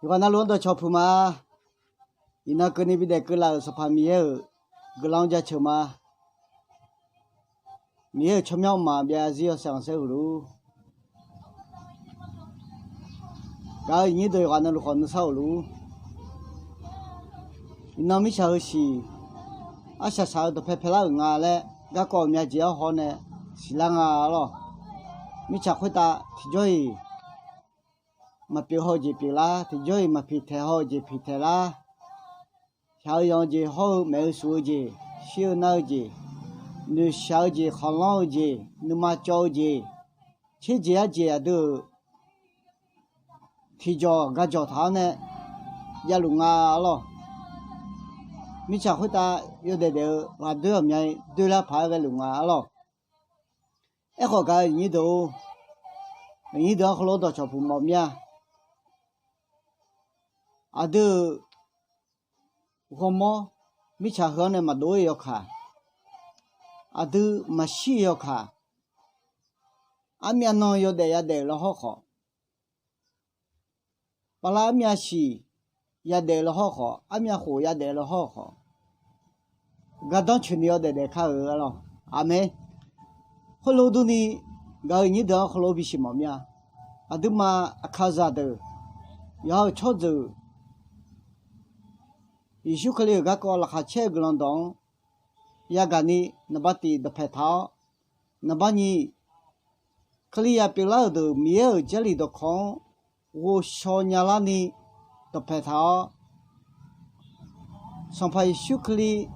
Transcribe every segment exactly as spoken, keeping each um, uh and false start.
Yawqghaq navluf-anr dawqcawq puq ma. Iqnan keuvni bidaef keuvlaf-euq Sanqpaq Miqyaer-euq guiqlanq-anr jaceuq ma. Miqyaer-euq tsawrmyanr mqmaq byav zarzir yawshaef khanqsaer huq luf-ur. Gaq-euq iqnyir deuq yawqghaq navluf khawf nuisar-euq luf-ur. Iqnan mirtsaq heu siq, arsaq saq-eu dawqpae paelar-euq nga laer garkawv myav jeq-anr haw nae siqlar nga arlawr. Mirtsaq khoertav tiqjawr-iq maqpyeuf haw-eu jeq pyeuflar, tiqjawr-iq maqpiq taeq haw-eu jeq piq taeq lar. Shaq-eu yanq-eu jeq hawr-eu maef-eu shuf-eu jeq, shir-eu nar-eu jeq, noeqshaq-eu jeq, khanqlanr-eu jeq, nuima cawv-eu jeq, tserjeq arjeq aqdui-euq tiqjawq gajawq taq-awr nae javluf nga arlawr. Mirtsaq khoertav yawdaef daef-eu ghaqdoer ghawqmya-i doerlar paq-aer ghaeluf nga arlawr. Aerkhawf gaq-euq iqnyir deuq-or, iqnyir deuq-anr heulof-aer dawqcawq puq mawf mir-a. Aqdui-euq ghawrmawr mirtsaq heu-anr nae maqdov-ir yawkaq, aqdui maqshir yawkaq, armyav nan yawdaef yadaef-euq lawhawr khawf, bala armyav siq yadaef-eu lawhawr khawf, armyav khof yadaef-eu lawhawr khawf, gardanr coeqni yawdaef daef kar-euq arlawr. Aqmeq. Khoerlof durni, gaq-euq iqnyir deuq-anr heulof-aer bisiq mawf mir-a. Aqduimaf aqkaqzaq deuq, yawqha-euq tsawrjeuq, Yeqsur Kali-euq garkawv laqkhaq caer-eu guiqlanq dawq-anr yagaq ni, naqba tiq dawqpae taq-awr, naqba nyiq, Kalizaq pyeuflar-euq deuq Miqyaer-euq Jarlif dawqkawq-anr ghovshaw nyalar ni dawqpae taq-awr, Sanqpaq Yeqsur Kali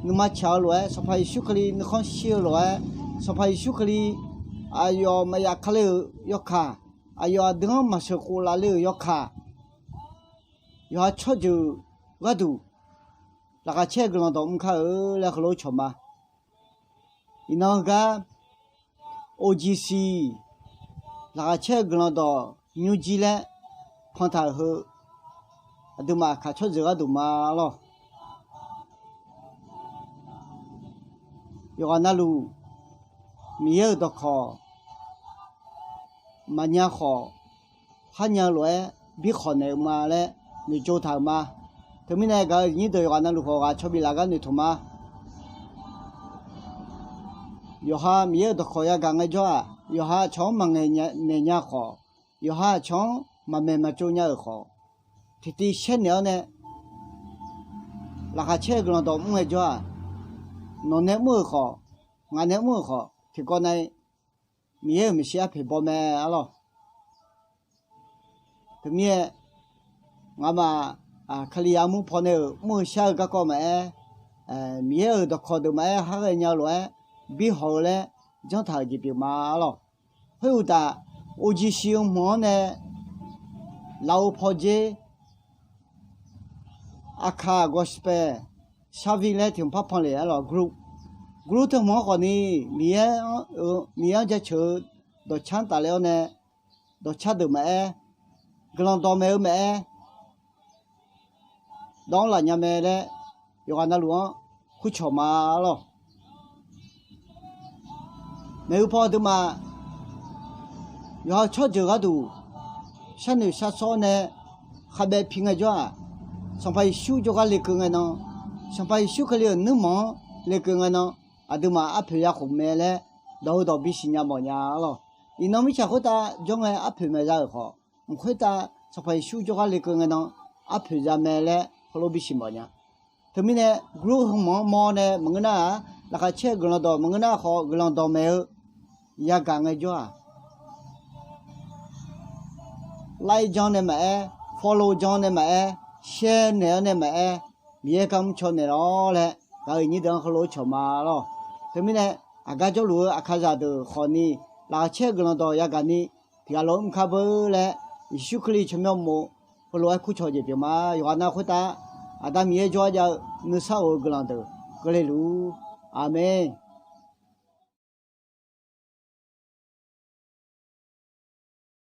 nuima tsaq-eu lof-aer, Sanqpaq Yeqsur Kali nuikhanr shir-eu lof-aer, Sanqpaq Yeqsur Kali aqyawf maqyaf kale-euq yawkaq, aqyawf aqdui-anr maqsheuq khof lafle-euq yawkaq, yawqha tsawrjeuq gharduq laqkhaq caer-eu guiqlanq dawq mr kar-eu laer heulof-aer cawq ma. Iqnan heugar, O G C laqkhaq caer-eu guiqlanq dawq nymrjir laer pantaq-euq heu, aqduimaf aqkaq tsawrjeuq gharduq ma lawr. Yawqghaq navluf, Miqyaer-euq dawqkawq maqnya khawf, kharnya-eu lof-aer birkhawq naeq-eu ma laer noeqtsov taq-euq ma. Teumirnae gaq-euq iqnyir deuq yawqghaq navluf khawf ghaq caw bif laf gar noeqtmq ma. Yawqha Miqyaer-euq dawqkawq yagaq ngaejawr-aq, yawqha aqcawq-anr maqngaeq naeq nya khawf, yawqha aqcawq-anr maqmaeq maqtsov nya-euq khawf, tiqtiv shaer naeq-awr nae laqkhaq caer-eu guiqlanq dawq mr ngaejawr-aq, nawq nae mr-euq khawf, ngaq nae mr-euq khawf, tiqkawv nav-iq Miqyaer-euq maeqshi arpoeq baw mae arlawr. Teumirnae, ngamaf Kalizaq armur pawnae-euq mr-eu shar-eu garkawv maqaer, Miqyaer-euq dawqkawq deuq maqaer, khar ghaenya-eu lof-aer birhawq-eu laer janrtaq-euq jeq pyeuf ma arlawr. Khoeruqtaf, O G C-eu hmq-anr nae lafov pawdzer, Aqkaq Gospel Service laer tiq hmq par pan lef arlawr. Group, group teu hmq-anr khawfni, Miqyaer-anr jaceuq-eu dawqcar tafler-awr nae, dawqcar deuq maqaer, guiqlanq dawq maeq-eu maqaer, dawv-anr laf nya mae laer yawqghaq navluf-anr kurcawq ma arlawr. Maeqhu paw aqduimaf yawqha-eu tsawrjeuq gharduq sharnoeq sharsawr nae khavbaev pi ngaejawr-aq, Sanqpaq Yeqsur jawrgar lekeuv ngae nan, Sanqpaq Yeqsur Kali-euq nuirmanq-anr lekeuv ngae nan, aqduimaf arpoeq ya khof mae laer dawq-eu dawq bisiq nya mawf nya arlawr. Iqnan mirtsaq khoertav jawr ngae arpoeq maeq za-euq khawf, mq khoertav Sanqpaq Yeqsur jawrgar lekeuv ngae nan arpoeq za mae laer heulof bisiq mawf nya. Teumirnae, group heu hmq-anr mawr nae maqngeur nar-aq, laqkhaq caer-eu guiqlanq dawq maqngeur nar khawf, guiqlanq dawq maeq-eu yagaq ngaejawr-aq, like jan nae maqaer, follow jan nae maqaer, share naeq-awr nae maqaer, Miqyaer gar mrcaw naeqlaf-awr laer, gaq-euq iqnyir deuq-anr heulof-aer cawq ma lawr. Teumirnae, aqgar jawrluf-eu aqkaqzaq deuq khawfni, laqkhaq caer-eu guiqlanq dawq yagaq ni tiqghaq lof-aer mr kar beur laer, Yeqsur Kali tsawrmyanr uqmov heulof-aer kurcawq jeq pyeuf ma. Yawqghaq nav khoertav, Aqda Miqyaer jawr-aer jav-eu nuisar of-eu guiqlanq deuq keuvle luf-ur. Aqmeq.